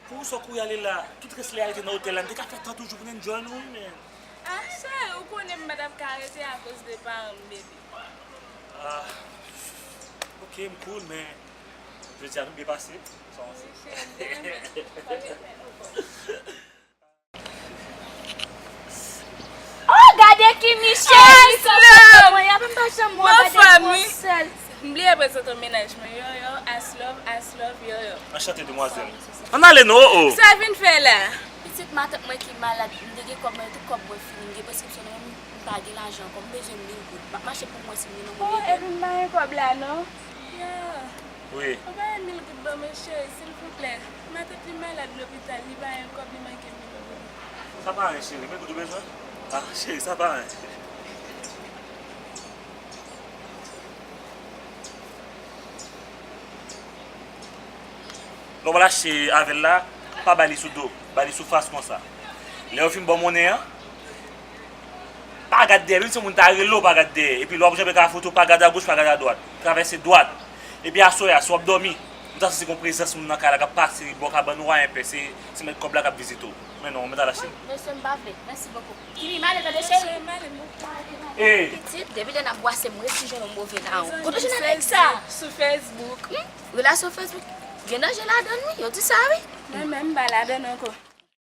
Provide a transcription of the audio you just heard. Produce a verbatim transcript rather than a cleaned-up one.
Pou sa w kouri ale la, tout rès lè a rete nan otèl la, n te ka fè tan toujou pou n enjoy nou, wi, men. Ah, cheri, ou konnen m pa t ap ka rete akoz de paran m, baby. Ah, ok, m cool, men jodi a nou byen pase. Sa w panse? Cheri, m te renmen. Oh, gade Kimi cheri, sa Aslove! Mwen, y ap m pa janm wè Bon, gade fanmi. Gwo sèl. M bliye prezante w mennaj mwen, Yoyo, Aslove, Aslove, Yoyo. Anchante, demwazèl. Ann ale non, o. Sa vin fè la? Pitit matant mwen ki malad, m te gen kòb mwen, tout kòb mwen fini, m gen preskripsyon nan men m, m pa gen lajan ankò, m bezwen mil goud. M ap mache pou mwen si m gen nan Oh, mwen. Epi m pa gen kòb la, non. Yo, Wi. Ou pa gen mil goud ban mwen, cheri, silvouplè. Matant li malad lopital, li pa gen kòb, li manke mil goud. Sa pa anyen, cheri. Mil goud ou bezwen? Ah, cheri, sa pa anyen. Lè w pral achte avè l la, pa ba li sou do, ba li sou fas konsa. Lè yo fin ba w monnen an, pa gad dèyè, menm si yon moun ta rele w, pa gad dèyè. Epi lè w ap janbe ka foto, pa gad agoch, pa gad adwat. Travèse dwat. Epi aswè a, si w ap dòmi, ou ta santi gon prezans moun nan kay la k ap pase bò kabann ou a enpè, se, se mèt kòb la k ap vizite w. Men non, ou mèt al achte l. Mesye, m pa vle. Mèsi bokou. Kimi, m ale tande cheri. M ale, m Ey! Pitit, depi lè n ap bwase, m resi jwenn yon move lawon. Kote w jwenn nèg sa? Sou Facebook. Relasyon Facebook. Gen danje ladan l, wi. Yo di sa, wi. Mwen menm, m pa ladan l ankò.